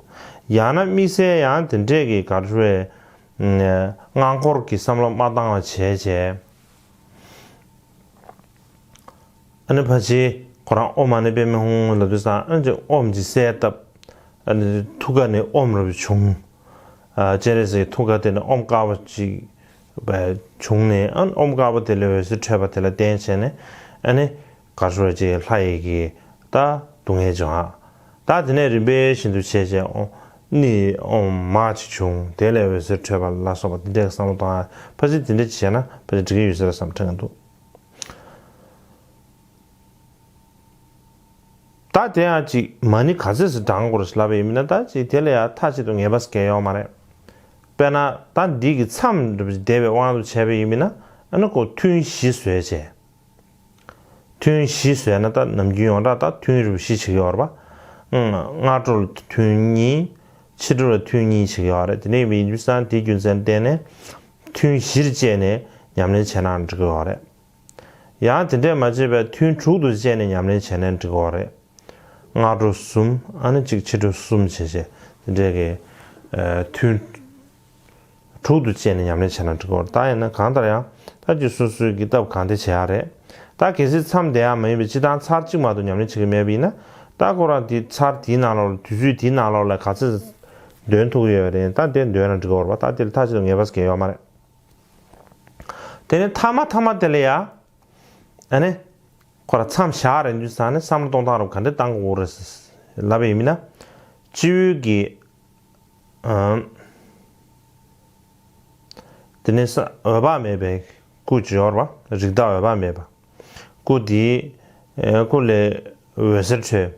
ཡང་ན་དམིགས་བསལ་ཡང་དེ་འདྲས་ཀྱི་ག་རེ་ཞུ་དགོས་རེད། སྔགས་འཁོར་གྱི་བསམ་བློ་མ་བཏང་བ་བྱས་བྱས། ཨ་ནི་ཕལ་ཆེར་ཁོ་རང་ཨོཾ་མ་ཎི་པདྨེ་ཧཱུྃ་ལབ་དུས་ཙང་ཨ་ནི་ཅིག་ཨོཾ་ཅིག་གསལ་བཏབ། ཨ་ནི་ཐུགས་ཀ་ནས་ཨོཾ་རབ་བྱུང་། ཨ་སྤྱན་རས་གཟིགས་ཐུགས་ཀ་དེ་ནས་ཨོཾ་དཀར་པོ་ཅིག་བྱུང་ནས་ཨ་ནི་ཨོཾ་དཀར་པོ་དེ་ལས་འོད་ཟེར་འཕྲོས་པ་དེ་ལ་བརྟེན་བྱས་ནས་ཨ་ནི་ག་རེ་ཞུ་དགོས་རེད་ཅིག་ལྷ་ཡི་གི་ད་སྡུག་བསྔལ་སྦྱོང་ཨ། ད་དེ་ནས་རིམ་པས་བཞིན་དུ་བྱས་བྱས་ཨོ་ནི་ཨོཾ་མ་ཅིག་བྱུང་དེ་ལས་འོད་ཟེར་འཕྲོས་པ་ལ་སོགས་པ་དེ་འདྲའི་བསམ་བློ་གཏོང་ཨ། ཕལ་ཆེར་དེ་འདྲ་ཅིག་བྱས་ན་ཕལ་ཆེར་འགྲིག་གི་ཡོད་ས་རེད་བསམ་དྲན་གྱི་འདུག་ད་དེ་ཡང་ཅིག་མ་ཎི་ག་ཚོད་ཙམ་བགྲང་དགོས་རེད་ལབ་པ་ཡིན་མིན་ན་ད་ཅིག་དེ་ལ་ཡང་མཐའ་གཅིག་ཏུ་ངེས་པ་ཟེར་མཁན་ཡོད་མ་རེད། དཔེར་ན་ད་འདི་གི་མཚམས་འདྲ་པོ་ཅིག་བསྡད་པའི་དབང་དུ་བྱས་པ་ཡིན་མིན་ན་ཨ་ནི་ཁོ་ཐུན་བཞི་བཟོས་བྱས། ཐུན་བཞི་བཟོས་ན་ད་ནམ་རྒྱུན་ཡོངས་གྲགས་ད་ཐུན་རིམ་བཞི་བྱེད་ཀྱི་ཡོད་རེད་པ། ཨང་སྔ་དྲོ་ལ་ཐུན་གཉིས། ཕྱི་དྲིལ་བུ་ལ་ཐུན་གཉིས་བྱེད་ཀྱི་ཡོད་རེད། དེ་འདྲ་ཡིན་པའི་ཡིན་དུས་ཙང་དེའི་རྒྱུ་མཚན་བརྟེན་ནས་ཐུན་བཞིར་བཅད་ནས་ཉམས་ལེན་བྱས་ན་འགྲིག་གི་ཡོད་རེད། ཡང་དེ་འདྲས་མ་བྱས་པའི་ཐུན་དྲུག་ཏུ་བཅད་ནས་ཉམས་ལེན་བྱས་ནའང་འགྲིག་གི་ཡོད་རེད། སྔ་དྲོ་གསུམ། ཨ་ནི་གཅིག་ཕྱི་དྲོ་གསུམ་བྱས་བྱས་དེ་འདྲས་ཀྱི་ཨ་ཐུན་དྲུག་ཏུ་བཅད་ནས་ཉམས་ལེན་བྱས་ན་འགྲིག་གི་ཡོད་རེད། ད་ཡིན་ན་གང་ལྟར་ཡང་ད་ཅིག་སོ་སོའི་གི་སྟབས་གང་བདེ་བྱེད་ཡག་རེད། ད་གལ་སྲིད་མཚམས་བསྡད་ཡག་མ་ཡིན་པའི་སྤྱིར་བཏང་ཚར་གཅིག་མ་གཏོགས་ཉམས་ལེན་བྱེད་ཀྱི་མེད་པ་ཡིན་ན། ད་ཁོ་རང་དེ་ཚར་དེའི་ནང་ལོགས་ལ་དུས་ཚོད་དེའི་ནང་ལོགས་ལ་ག་ཚོད་འདོན་ཐུབ་ཀྱི་ཡོད་པ་རེད། ད་དེ་འདོན་ན་འགྲིག་གི་ཡོད་རེད་པ། ད་དེ་ལ་མཐའ་གཅིག་ཏུ་ངེས་པ་ཟེར་མཁན་ཡོད་མ་རེད། དེ་ནས་མཐའ་མ་མཐའ་མ་དེ་ལ་ཡ། ཨ་ནི། ཁོ་རང་མཚམས་བཞག་རན་དུས་ཙང་ནས་བསམ་བློ་གཏོང་སྟངས་རུ་ག་འདྲ་བཏང་དགོས་རེད་ལབ་པ་ཡིན་ན། སྤྱི་བོའི་གི་ཨམ། དེ་ནས་ས་འོད་དཔག་མེད་པའི་སྐུ་ཅིག་ཡོད་རེད་པ། རིགས་བདག་འོད་དཔག་མེད་པ། སྐུ་དེའི་ཨེ་སྐུ་ལས་འོད་ཟེར་འཕྲོས།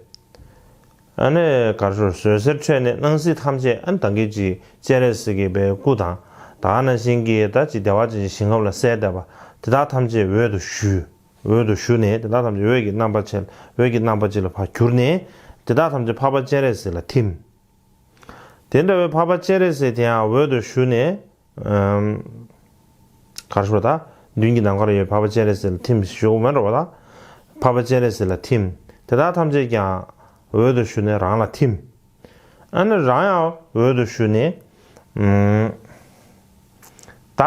ཨ་ནི་ག་རེ་ཟེར། འོད་ཟེར་འཕྲོས་ནས་སྣང་སྲིད་ཐམས་ཅད། ཨ་ནི་ད་གིན་གྱི་སྤྱན་རས་གཟིགས་ཀྱི་པའི་སྐུ་དང་། ད་ག་ནང་བཞིན་གྱི་ད་ཅིག་བདེ་བ་ཅན་གྱི་ཞིང་ཁམས་ལ་གསལ་བསྡད་པ་དེ་དག་ཐམས་ཅད་འོད་དུ་ཞུ། འོད་དུ་ཞུ་ནས་དེ་དག་ཐམས་ཅད་འོད་ཀྱི་རྣམ་པ་ཅན། འོད་ཀྱི་རྣམ་པ་ཅན་ལ་ཕར་གྱུར་ནས་དེ་དག་ཐམས་ཅད་འཕགས་པ་སྤྱན་རས་གཟིགས་ལ་ཐིམ། དེ་འདྲ་བའི་འཕགས་པ་སྤྱན་རས་གཟིགས་དེ་ཡང་འོད་དུ་ཞུ་ནས། ཨམ། ག་རེ་ཞུ་བ་ད། མདུན་གྱི་ནམ་མཁར་ཡོད་འཕགས་པ་སྤྱན་རས་གཟིགས་ལ་ཐིམ་ཞུ་དགོས་མེད་འགྲོ་བ་ད། འཕགས་པ་སྤྱན་རས་གཟིགས་ལ་ཐིམ། དེ་དག་ཐམས་ཅད་ཀྱང་འོད་དུ་ཞུ་ནས་རང་ལ་ཐིམ། ཨ་ནི་རང་ཡང་འོད་དུ་ཞུ་ནས། ཨམ། ད།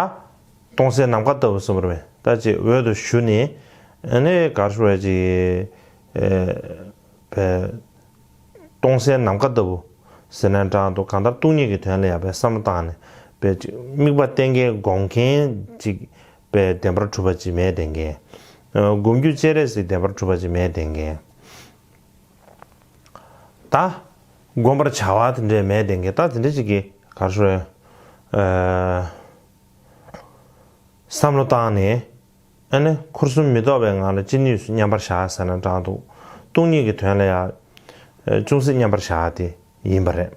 སྟོང་གསལ་ནམ་མཁའ་ལྟ་བུ་གསུངས་པ་རེད་པས། ད་ཅིག་འོད་དུ་ཞུ་ནས། ཨ་ནི་ག་རེ་ཞུ་བ་ཅིག་ཨེ། པའི། སྟོང་གསལ་ནམ་མཁའ་ལྟ་བུ་ཟེར་ན་འདྲ་འདུག་གང་ལྟར་སྟོང་ཉིད་ཀྱི་དོན་ལ་ཡང་པའི་བསམ་བློ་བཏང་ནས་པའི་ཅིག་དམིགས་པ་གཏད་མཁན་སྒོམ་མཁན་ཅིག་པའི་བདེན་པར་གྲུབ་པ་ཅིག་མེད་བསྡད་མཁན། ཨ། སྒོམ་རྒྱུ་སྤྱན་རས་གཟིགས་བདེན་པར་གྲུབ་པ་ཅིག་མེད་བསྡད་མཁན། ད་སྒོམ་པར་བྱ་བ་དེ་འདྲས་མེད་བསྡད་མཁན། ད་དེ་འདྲས་ཅིག་གི་ག་རེ་ཞུ་རེད། ཨ། བསམ་བློ་བཏང་ནས། ཨ་ནི་འཁོར་གསུམ་མི་རྟོག་པའི་ངང་ལ་ཅི་ནུས་སུ་མཉམ་པར་བཞག་ཟེར་ན་འདྲ་འདུག་སྟོང་ཉིད་ཀྱི་དོན་ལ་ཡང་ཅུང་ཟད་མཉམ་པར་བཞག་དེ་ཡིན་པ་རེད།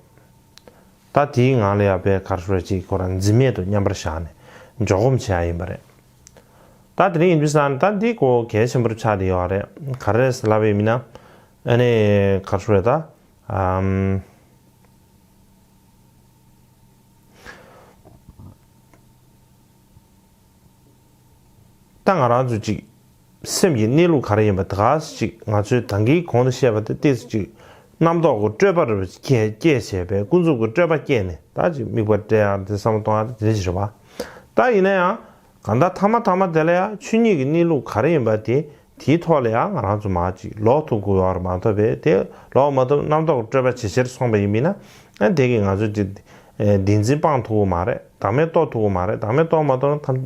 ད་དེའི་ངང་ལ་ཡང་པའི་ག་རེ་ཞུ་རེད། ཅིག་ཁོ་རང་འཛིན་མེད་དུ་མཉམ་པར་བཞག་ནས་འཇོག་སྒོམ་བྱེད་ཡ་ཡིན་པ་རེད། ད་དེ་རིང་ཡིན་དུས་ཙང་ད་འདི་ཀོ་གལ་ཆེན་པོ་ཆགས་བསྡད་ཡོད་རེད། ག་རེ་རེད་ཟེར་ལབ་པ་ཡིན་ན། ཨ་ནི་ག་རེ་ཞུ་རེད་ད། ཨམ། ད་ང་རང་ཚོ་ཅིག་སེམས་ཀྱི་གནས་ལུགས་ག་རེ་ཡིན་པ་དེ་ག་ཅིག་ང་ཚོའི་ད་གིན་གོང་དུ་བཤད་པ་དེ་ཏོག་ཙམ་ཅིག་རྣམ་རྟོག་གི་སྤྲོས་པ་རེད་པ། ཅིག་སྐྱེས་སྐྱེས་བྱས་པའི་ཀུན་རྫོབ་ཀྱི་སྤྲོས་པ་སྐྱེས་ནས་ད་ཅིག་དམིགས་པ་བཀྲལ་ཡག་དེ་བསམ་བློ་གཏོང་ཡག་དེ་འདྲ་ཞིག་རེད་པ། ད་ཡིན་ན་ཡང་གང་ལྟར་ཐ་མ་ཐ་མ་དེ་ལ་ཡང་ཆོས་ཉིད་ཀྱི་གནས་ལུགས་ག་རེ་ཡིན་པ་དེ། དེའི་ཐོག་ལ་ཡང་ང་རང་ཚོ་མར་ཅིག་ལོག་ཐུབ་དགོས་པ་རེད་མ་གཏོགས་པས། དེ་ལོག་མ་ཐུབ་རྣམ་རྟོག་གི་སྤྲོས་པ་ཇེ་ཆེར་སོང་པ་ཡིན་པས་ན། ཨ་དེ་གིས་ང་ཚོ་ཅིག་ཨེ་བདེན་འཛིན་སྤང་ཐུབ་ཀྱི་མ་རེད། བདག་མེད་རྟོགས་ཐུབ་ཀྱི་མ་རེད། བདག་མེད་རྟོགས་མ་ཐུབ་ན་ཐར་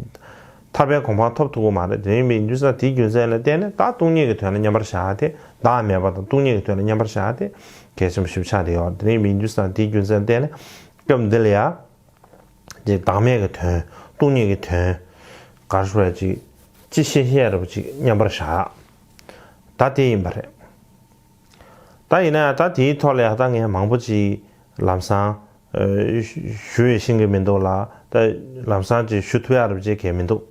ཐར་པའི་གོ་འཕང་ཐོབ་ཐུབ་ཀྱི་མ་རེད། དེ་ཡིན་པའི་ཡིན་དུས་ཙང་དེའི་རྒྱུ་མཚན་ལ་བརྟེན་ནས་ད་སྟོང་ཉིད་ཀྱི་དོན་ལ་མཉམ་པར་བཞག་དེ། བདག་མེད་པ་དང་སྟོང་ཉིད་ཀྱི་དོན་ལ་མཉམ་པར་བཞག་དེ་གལ་ཆེན་པོ་ཞིག་ཆགས་བསྡད་ཡོད། དེ་ཡིན་པའི་ཡིན་དུས་ཙང་དེའི་རྒྱུ་མཚན་ལ་བརྟེན་ནས་སྐབས་འདི་ལ་ཡང་། དེ་བདག་མེད་ཀྱི་དོན། སྟོང་ཉིད་ཀྱི་དོན། ག་རེ་ཞུ་བ་ཅིག་ཅི་ཤེས་ཤེས་རབ་ཅིག་མཉམ་པར་བཞག་ད་དེ་ཡིན་པ་རེད། ད་ཡིན་ན་ཡང་ད་དེའི་ཐོག་ལ་ཡང་ད་ངས་མང་པོ་ཅིག་ལམ་སང་ཨ་ཞུ་ཡི་ཤེས་ཀྱི་མི་འདུག་ལ། ད་ལམ་སང་ཅིག་ཞུ་ཐུབ་ཡག་རབ་ཅིག་གས་མི་འདུག་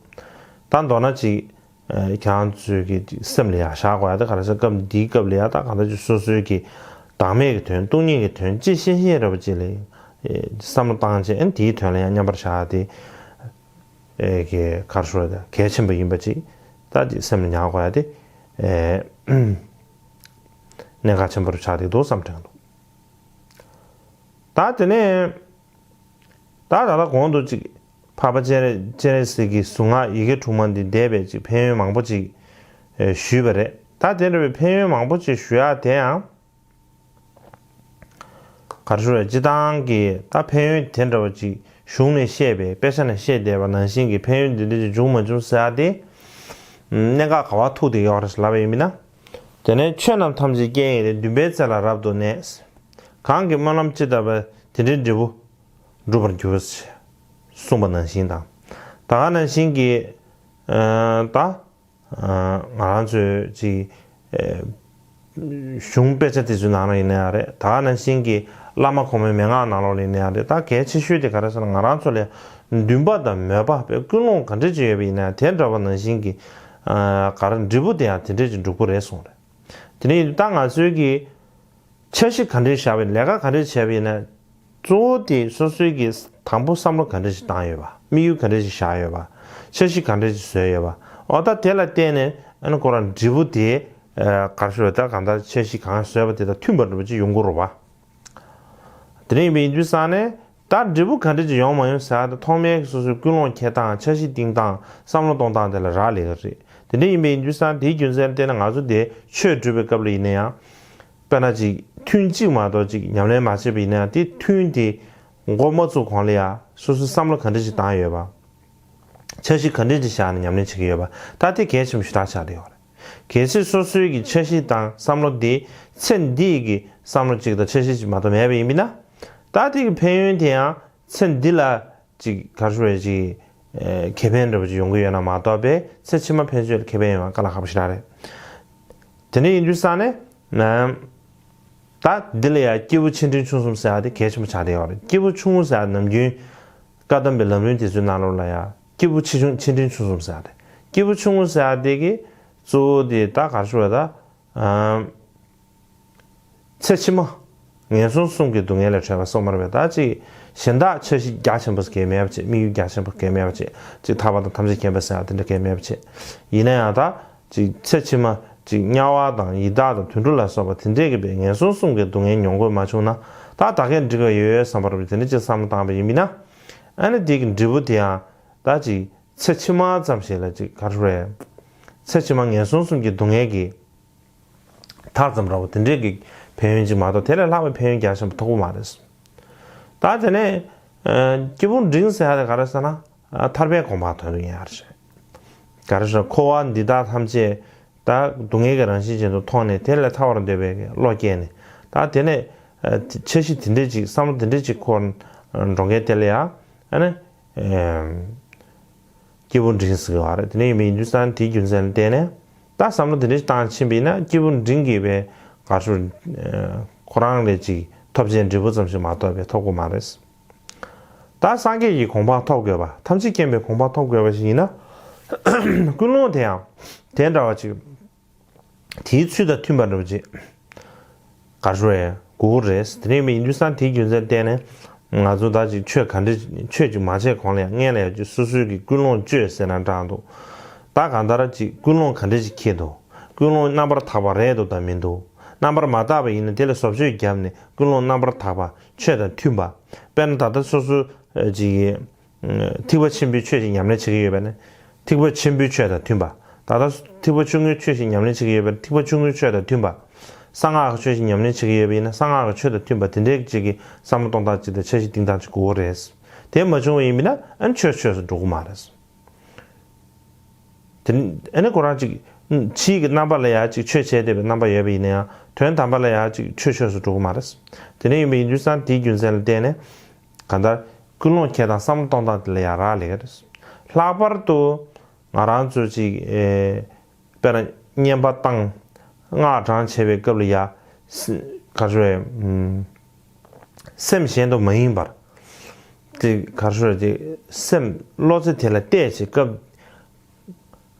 ད་མདོར་ན་ཅིག་ཨ་ཁྱེད་རང་ཚོའི་གི་སེམས་ལ་ཡང་བཞག་དགོས་ཡ་དེ་ག་རེ་ཟེར། སྐབས་འདིའི་སྐབས་ལ་ཡང་ད་གང་ལྟར་ཅིག་སོ་སོའི་གི་བདག་མེད་ཀྱི་དོན། སྟོང་ཉིད་ཀྱི་དོན། ཅི་ཤེས་ཤེས་རབ་ཅིག་ལ་ཨེ་བསམ་བློ་བཏང་བྱས། ཨ་དེའི་དོན་ལ་ཡང་མཉམ་པར་བཞག་དེ་ཨེ་གི་ག་རེ་ཞུ་དགོས་རེད། གལ་ཆེན་པོ་ཡིན་པ་ཅིག་ད་ཅིག་སེམས་ལ་ཉར་དགོས་ཡ་དེ་ཨེ་གནད་འགག་ཆེན་པོ་རུ་ཆགས་བསྡད་འདུག་བསམ་དྲན་འདུག་ད་དེ་ནས་ད་ད་ལྟ་གོང་དུ་ཅིག་འཕགས་པ་སྤྱན་རས་སྤྱན་རས་གཟིགས་ཀྱི་གཟུངས་སྔགས་ཡི་གེ་དྲུག་མ་འདི་བཟླས་པའི་ཅིག་ཕན་ཡོན་མང་པོ་ཅིག་ཨེ་ཞུས་པ་རེད། ད་དེ་འདྲ་བའི་ཕན་ཡོན་མང་པོ་ཅིག་ཞུ་ཡག་དེ་ཡང་ག་རེ་ཞུ་རེད། སྤྱིར་བཏང་གི་ད་ཕན་ཡོན་དེ་འདྲ་བ་ཅིག་གཞུང་ནས་བཤད་པའི་དཔེ་ཆ་ནས་བཤད་བསྡད་པ་ནང་བཞིན་གྱི་ཕན་ཡོན་འདི་འདྲ་ཅིག་འབྱུང་མ་བྱུང་ཟེར་ཡག་དེ་གནད་འགག་ག་པར་ཐུག་བསྡད་ཡོད་རེད་ལབ་པ་ཡིན་ན། དེ་ནས་ཆོས་རྣམས་ཐམས་ཅད་རྐྱེན་ཡིན་ཏེ། འདུན་པའི་རྩེ་ལ་རབ་ཏུ་གནས། གང་གིས་སྨོན་ལམ་ཅི་བཏབ་པ་དེ་འདྲའི་འབྲས་བུ་འགྲུབ་པར་འགྱུར། གསུངས་པ་ནང་བཞིན་དང་། ད་ག་ནང་བཞིན་གྱི་ཨ་ད་ཨ་ང་རང་ཚོའི་ཅིག་ཨ་གཞུང་དཔེ་ཆ་དེ་ཚོའི་ནང་ལ་ཡིན་ན་ཡང་རེད། ད་ག་ནང་བཞིན་གྱི་བླ་མ་གོང་མའི་མན་ངག་ནང་ལོགས་ལ་ཡིན་ན་ཡང་རེད། ད་གལ་ཆེ་ཤོས་དེ་ག་རེ་ཟེར་ན། ང་རང་ཚོ་ལ་འདུན་པ་དང་མོས་པ་དཔེ་ཀུན་སློང་ག་འདྲ་ཅིག་ཡོད་པ་ཡིན་ན་དེ་འདྲ་བ་ནང་བཞིན་གྱི་ཨ་ག་རེ་འབྲས་བུ་དེ་ཡང་དེ་འདྲ་ཅིག་འགྲུབ་ཀྱི་རེད་གསུངས་རེད། དེ་ནས་ད་ང་ཚོའི་གི་འཆར་གཞི་ག་འདྲས་བཞག་པ་ཡིན། ལས་ཀ་ག་འདྲས་བྱས་པ་ཡིན་ན། གཙོ་བོ་དེ་སོ་སོའི་གི་དང་པོ་བསམ་བློ་ག་འདྲ་ཞིག་བཏང་ཡོད་པ། དམིགས་ཡུལ་ག་འདྲ་ཞིག་བཞག་ཡོད་པ། འཆར་གཞི་ག་འདྲ་ཞིག་བཟོས་ཡོད་པ། འོ་ད་དེ་ལ་བརྟེན་ནས་ཨ་ནི་ཁོ་རང་འབྲས་བུ་དེ་ག་རེ་ཞུ་རེད། ད་གང་ལྟར་འཆར་གཞི་གང་བཟོས་པ་དེ་དང་མཐུན་པ་འདྲ་པོ་ཅིག་ཡོང་གི་རེད་པ། དེ་འདྲ་ཡིན་པ་ཡིན་དུས་ཙང་ནས། ད་འབྲས་བུ་ག་འདྲ་ཅིག་ཡོང་མ་ཡོང་ཟེར་ཡ་དེ་ཐོག་མའི་སོ་སོའི་ཀུན་སློང་འཁྱེར་སྟངས། འཆར་གཞི་བཏིང་སྟངས། བསམ་བློ་གཏོང་སྟངས་དེ་ལ་རག་ལས་ཀྱི་རེད། དེ་འདྲ་ཡིན་པ་ཡིན་དུས་ཙང་དེའི་རྒྱུ་མཚན་ལ་བརྟེན་ནས་ང་ཚོ་དེ་ཆོས་སྒྲུབ་པའི་སྐབས་ལ་ཡིན་ན་ཡང་། དཔེར་ན་ཅིག་ཐུན་གཅིག་མ་གཏོགས་ཅིག་ཉམས་ལེན་མ་བྱས་པ་ཡིན་ན་ཡང་། དེ་ཐུན་དེ་འགོ་མ་བཙུགས་གོང་ལ་ཡང་སོ་སོའི་བསམ་བློ་ག་འདྲ་ཅིག་བཏང་ཡོད་པ། འཆར་གཞི་ག་འདྲ་ཅིག་བཞག་ནས་ཉམས་ལེན་བྱེད་ཀྱི་ཡོད་པ། ད་དེ་གལ་ཆེན་པོ་ཞེ་དྲག་ཆགས་བསྡད་ཡོད་རེད། གལ་སྲིད་སོ་སོའི་གི་འཆར་གཞི་དང་བསམ་བློ་དེ་ཚེ་འདིའི་གི་བསམ་བློ་གཅིག་དང་འཆར་གཞི་གཅིག་མ་གཏོགས་མེད་པ་ཡིན་པ་ཡིན་ན། ད་དེ་གི་ཕན་ཡོན་དེ་ཡང་ཚེ་འདི་ལ་ཅིག་ག་རེ་ཞུ་དགོས་རེད། ཅིག་ཨེ་ཁེ་ཕན་འདྲ་པོ་ཅིག་ཡོང་གི་ཡོད་ན་མ་གཏོགས་པའི་ཚེ་ཕྱི་མ་ཕན་ཆད་ལ་ཁེ་ཕན་ཡོང་བ་དཀའ་ལས་ཁག་པོ་ཞེ་དྲག་རེད། དེ་འདྲ་ཡིན་དུས་ཙང་ནས་ན། ད་འདི་ལ་ཡང་སྐྱེས་བུ་ཆེ་འབྲིང་ཆུང་གསུམ་ཟེར་ཡ་དེ་གལ་ཆེན་པོ་ཆགས་བསྡད་ཡོད་རེད། སྐྱེས་བུ་ཆུང་ངུ་ཟེར་ཡ་ནམ་རྒྱུན་བཀའ་གདམས་པའི་ལམ་རིམ་དེ་ཚོའི་ནང་ལོགས་ལ་ཡང་སྐྱེས་བུ་ཆེ་ཆུང་ཆེ་འབྲིང་ཆུང་གསུམ་ཟེར་ཡ་དེ། སྐྱེས་བུ་ཆུང་ངུ་ཟེར་ཡ་དེ་གི་གཙོ་བོ་དེ་ད་ག་རེ་ཞུ་དགོས་རེད། ད་ཨམ། ཚེ་ཕྱི་མ་ངན་སོང་གསུམ་གྱི་སྡུག་བསྔལ་ལས་གྲོལ་བ་སོགས་མ་རེད་པས། ད་ཅིག་གཞན་དག་འཆར་གཞི་རྒྱ་ཆེན་པོ་གང་ཡང་མེད་པ་བྱས། དམིགས་ཡུལ་རྒྱ་ཆེན་པོ་གང་ཡང་མེད་པ་བྱས། ཅིག་ཐར་པ་དང་ཐམས་ཅད་མཁྱེན་པ་ཟེར་བ་དེ་འདྲ་གང་ཡང་མེད་པ་བྱས། ཡིན་ན་ཡང་ད་ཅིག་ཚེ་ཕྱི་མ་ཅིག་དམྱལ་བ་དང་ཡི་དྭགས་དང་དུད་འགྲོ་ལ་སོགས་པ་དེ་འདྲས་ཀྱི་པའི་ངན་སོང་གསུམ་གྱི་སྡུག་བསྔལ་མྱོང་དགོས་མ་བྱུང་ན། ད་ད་གས་འགྲིག་ག་ཡོད་ཡོད་བསམ་པ་རེད་པས། དེ་འདྲ་ཅིག་བསམ་བློ་བཏང་པ་ཡིན་པ་ཡིན་ན། ཨ་ནི་དེ་གི་འབྲས་བུ་དེ་ཡང་ད་ཅིག་ཚེ་ཕྱི་མ་ཙམ་ཞིག་ལ་ཅིག་ག་རེ་ཞུ་དགོས་རེད། ཚེ་ཕྱི་མ་ངན་སོང་གསུམ་གྱི་སྡུག་བསྔལ་གྱི་མཐའ་ཙམ་འདྲ་པོ་དེ་འདྲས་ཀྱི་ཕན་ཡོན་ཅིག་མ་གཏོགས་དེ་ལས་ལྷག་པའི་ཕན་ཡོན་རྒྱ་ཆེན་པོ་ཐོབ་ཀྱི་མ་རེད། ད་དེ་ནས་ཨ་སྐྱེས་བུ་འབྲིང་ཟེར་ཡ་དེ་ག་རེ་ཟེར་ན། ཨ་ཐར་པའི་གོ་འཕང་དོན་དུ་ཡིན་ཡ་རེད། ག་རེ་ཟེར། འཁོར་བ་འདི་དག་ཐམས་ཅད་ད་སྡུག་བསྔལ་གྱི་རང་བཞིན་ཅན་དུ་མཐོང་ནས་དེ་ལས་ཐར་བར་འདོད་པའི་བློ་སྐྱེས་ནས། ད་དེ་ནས་ཨ་འཆར་གཞི་དེ་འདྲས་ཅིག་བསམ་བློ་དེ་འདྲས་ཅིག་འཁོར་འགྲོ་མཁན་དེ་ལ་ཡ་ཨ་ནི། ཨེམ། སྐྱེས་བུ་འབྲིང་ཟེར་གྱི་ཡོད་རེད། དེ་འདྲ་ཡིན་པ་ཡིན་དུས་ཙང་དེའི་རྒྱུ་མཚན་ལ་བརྟེན་ནས། ད་བསམ་བློ་དེ་འདྲ་ཞིག་བཏང་ཕྱིན་པ་ཡིན་ན། སྐྱེས་བུ་འབྲིང་གི་པའི་ག་རེ་ཞུ་དགོས་རེད། ཁོ་རང་ལས་ཅིག་ཐོབ་བྱའི་འབྲས་བུ་ཙམ་ཞིག་མ་གཏོགས་པའི་ཐོབ་ཀྱི་མ་རེད། ད་སངས་རྒྱས་ཀྱི་གོ་འཕང་ཐོབ་དགོས་པ། ཐམས་ཅད་མཁྱེན་པའི་གོ་འཕང་ཐོབ་དགོས་པ་ཞིག་ཡིན་ན། ཀུན་སློང་དེ་ཡང་དེ་འདྲ་བ་ཅིག་དེའི་ཚུལ་དང་མཐུན་པ་འདྲ་པོ་ཅིག་ག་རེ་ཞུ་དགོས་རེད། དེ་འདྲ་ཡིན་དུས་ཙང་དེའི་རྒྱུ་མཚན་བརྟེན་ནས། ང་ཚོ་ད་ཅིག་ཆོས་ག་འདྲ་ཆོས་ཅིག་མ་བྱས་གོང་ལ་ཡང་སྔོན་ལ་ཡང་ཅིག་སོ་སོའི་གི་ཀུན་སློང་བཅོས་ཟེར་ན་འདྲ་འདུག་ད་གང་ལྟར་ཅིག་ཀུན་སློང་ག་འདྲ་ཅིག་འཁྱེར་འདུག་ཀུན་སློང་རྣམ་པར་དག་པ་རེད་འདུག་དང་མི་འདུག་རྣམ་པར་མ་དག་པ་ཡིན་ན་དེ་ལ་བཟོ་བཅོས་བརྒྱབ་ནས་ཀུན་སློང་རྣམ་པར་དག་པ་ཆོས་དང་མཐུན་པ། དཔེར་ན་ད་ལྟ་སོ་སོ་ཅིག་གིས། ཐེག་པ་ཆེན་པོའི་ཆོས་ཤིག་ཉམས་ལེན་བྱེད་ཀྱི་ཡོད་པ་ནི། ཐེག་པ་ཆེན་པོའི་ཆོས་དང་མཐུན་པ། ད་ལྟ་ཐེག་པ་ཆུང་ངུའི་ཆོས་ཤིག་ཉམས་ལེན་བྱེད་ཀྱི་ཡོད་པ་ནི། ཐེག་པ་ཆུང་ངུའི་ཆོས་དང་མཐུན་པ། གསང་སྔགས་ཀྱི་ཆོས་ཤིག་ཉམས་ལེན་བྱེད་ཀྱི་ཡོད་པ་ཡིན་ན། གསང་སྔགས་ཀྱི་ཆོས་དང་མཐུན་པ། དེ་འདྲའི་ཅིག་གི་བསམ་བློ་གཏོང་སྟངས་ཅིག་དང་འཆར་གཞི་བཏིང་སྟངས་ཅིག་དགོས་ཀྱི་རེད། དེ་མ་བྱུང་བ་ཡིན་པ་ན་ཨ་ནི་ཆོས་ཆོས་སུ་འགྲོ་གི་མ་རེད། དེ་ཨ་ནི་ཁོ་རང་ཅིག་ཕྱིའི་གི་རྣམ་པ་ལ་ཡང་ཅིག་ཆོས་བྱས་བསྡད་པའི་རྣམ་པ་ཡོད་པ་ཡིན་ན་ཡང་། དོན་དམ་པ་ལ་ཡང་ཅིག་ཆོས་ཆོས་སུ་འགྲོ་གི་མ་རེད། དེ་འདྲ་ཡིན་པ་ཡིན་དུས་ཙང་དེའི་རྒྱུ་མཚན་ལ་བརྟེན་ནས། གང་ལྟར་ཀུན་སློང་འཁྱེར་སྟངས་བསམ་བློ་གཏོང་སྟངས་དེ་ལ་ཡང་རག་ལས་ཀྱི་རེད། ལྷག་པར་དུ་ང་རང་ཚོ་ཅིག་ཨེ་དཔེར་ན་བསྙེན་པ་བཏང་། སྔགས་བགྲང་བྱེད་པའི་སྐབས་ལ་ཡང་། ག་རེ་ཞུ་དགོས་རེད། ཨུམ། སེམས་གཞན་དུ་མ་ཡེངས་པར། དེ་ག་རེ་ཞུ་དགོས་རེད། དེ་སེམས་བློ་རྩེ་དེ་ལ་གཏད་བྱེད་སྐབས།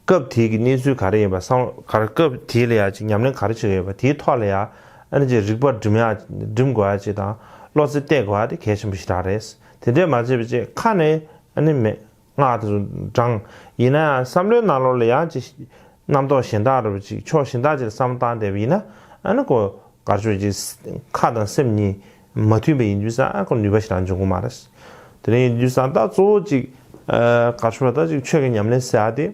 སྐབས་དེའི་གི་གནས་ཚུལ་ག་རེ་ཡིན་པ་བསམ། ག་རེ་སྐབས་དེ་ལ་ཡང་ཅིག་ཉམས་ལེན་ག་རེ་བྱེད་ཀྱི་ཡོད་པ་དེའི་ཐོག་ལ་ཡང་། ཨ་ནི་ཅིག་རིག་པ་སྒྲིམ་ཡ་སྒྲིམ་དགོས་ཡ་ཅིག་དང་། བློ་རྩེ་གཏད་དགོས་ཡ་དེ་གལ་ཆེན་པོ་ཞེ་དྲག་རེད། དེ་འདྲས་མ་བྱས་པ་བྱས་ཁ་ནས་ཨ་ནི་མེད། སྔགས་དེ་ཚོ་བགྲང་། ཡིན་ན་ཡང་བསམ་བློའི་ནང་ལོགས་ལ་ཡང་ཅིག་རྣམ་རྟོག་གཞན་དག་རེད་པ་ཅིག་ཕྱོགས་གཞན་དག་ཅིག་ལ་བསམ་བློ་བཏང་བསྡད་པ་ཡིན་ན། ཨ་ནི་ཁོ་ག་རེ་ཞུ་དགོས་རེད། ཅིག་ཁ་དང་སེམས་གཉིས་མ་མཐུན་པ་ཡིན་དུས་ཙང་། ཨ་ཁོ་ནུས་པ་ཞེ་དྲག་འབྱུང་གི་མ་རེད། དེ་འདྲ་ཡིན་དུས་ཙང་ད་གཙོ་བོ་ཅིག་ཨ་ག་རེ་ཞུ་དགོས་རེད། ད་ཅིག་ཆོས་ཀྱི་ཉམས་ལེན་ཟེར་ཡ་དེ།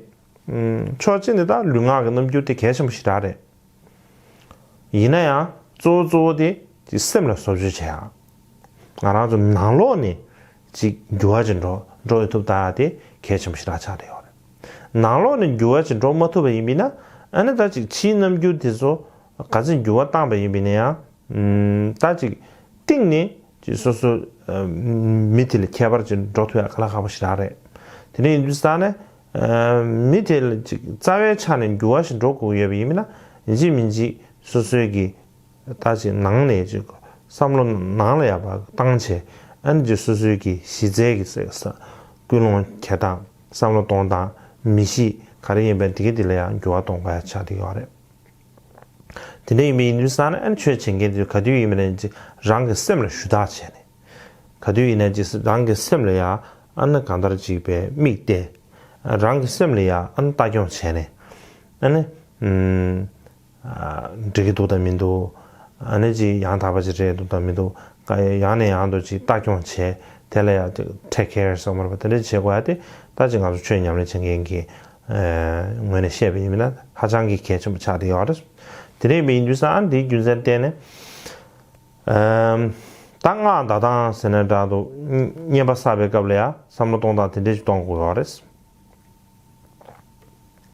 ཕྱོགས་གཅིག་ནས་ད་ལུས་ངག་གི་རྣམ་འགྱུར་དེ་གལ་ཆེན་པོ་ཞེ་དྲག་རེད། ཡིན་ན་ཡང་གཙོ་བོ་གཙོ་བོ་དེ་ཅིག་སེམས་ལ་བཟོ་བཅོས་བྱེད་ཡ། ང་རང་ཚོ་ནང་ལོགས་ནས་ཅིག་འགྱུར་བ་ཅིག་འགྲོ་འགྲོ་ཡོང་ཐུབ་ད་དེ་གལ་ཆེན་པོ་ཞེ་དྲག་ཆགས་བསྡད་ཡོད་རེད། ནང་ལོགས་ནས་འགྱུར་བ་ཅིག་འགྲོ་མ་ཐུབ་པ་ཡིན་པ་ཡིན་ན། ཨ་ནི་ད་ཅིག་ཕྱིའི་རྣམ་འགྱུར་དེ་ཚོ་ག་ཚོད་འགྱུར་བ་བཏང་པ་ཡིན་པ་ཡིན་ན་ཡང་། ཨུམ། ད་ཅིག་གཏིང་ནས་ཅིག་སོ་སོ་ཨ་མི་དེ་ལ་ཁྱད་པར་ཅིག་འགྲོ་ཐུབ་ཡ་དཀའ་ལས་ཁག་པོ་ཞེ་དྲག་རེད། དེ་འདྲ་ཡིན་དུས་ཙང་ནས། ཨ་མི་དེ་ལ་ཅིག་རྩ་བའི་ཆ་ནས་འགྱུར་བ་ཞིག་འགྲོ་དགོས་ཡོད་པ་ཡིན་ན། ཡིན་གཅིག་མིན་གཅིག་སོ་སོའི་གི་ད་ཅིག་ནང་ནས་ཅིག་བསམ་བློ་ནང་ལ་ཡག་པ་བཏང་བྱས། ཨ་ནི་ཅིག་སོ་སོའི་གི་གཞི་རྩའི་གི་ས་ས་ཀུན་སློང་འཁྱེར་སྟངས། བསམ་བློ་གཏོང་སྟངས། མི་གཤིས་ག་རེ་ཡིན་པའི་དེ་གི་དེ་ལ་ཡང་འགྱུར་བ་གཏོང་དགོས་ཡ་ཆགས་བསྡད་ཡོད་རེད། དེ་འདྲ་ཡིན་པ་ཡིན་དུས་ཙང་ནས། ཨ་ནི་ཆོས་བྱེད་མཁན་དེ་ག་དུས་ཡིན་པ་ནས་ཅིག་རང་གི་སེམས་ལ་ཞུ་དག་བྱས་ནས། ག་དུས་ཡིན་ན་ཅིག་རང་གི་སེམས་ལ་ཡ་ཨ་ནི་གང་ལྟར་ཅིག་པའི་དམིགས་ཏེ། རང་གི་སེམས་ལ་ཡ་ཨ་ནི་ལྟ་སྐྱོང་བྱས་ནས། ཨ་ནི་ཨམ། ཨ། འགྲིག་གི་འདུག་དང་མི་འདུག་ཨ་ནི་ཅིག་ཡང་དག་པ་ཅིག་རེད་འདུག་དང་མི་འདུག་ཀ་ཡང་ནས་ཡང་དུ་ཅིག་ལྟ་སྐྱོང་བྱས། དེ་ལ་ཡ་ཅིག་take care ཟེར་མ་རེད་པ། དེ་འདྲ་བྱེད་དགོས་ཡ་དེ་ད་ཅིག་ང་ཚོ་ཆོས་ཉམས་ལེན་བྱེད་མཁན་གྱི་ཨ་ངོས་ནས་བཤད་པ་ཡིན་ན་ཧ་ཅང་གི་གལ་ཆེན་པོ་ཆགས་བསྡད་ཡོད་རེད། དེ་འདྲ་ཡིན་དུས་ཙང་ཨ་འདིའི་རྒྱུ་མཚན་བརྟེན་ནས། ཨམ། ད་སྔགས་བཟླ་སྟངས་ཟེར་ནས་འདྲ་འདུག་བསྙེན་པ་བསགས་པའི་སྐབས་ལ་ཡ་བསམ་བློ་གཏོང་སྟངས་དེ་འདྲ་ཞིག་གཏོང་དགོས་ཡོད་རེད།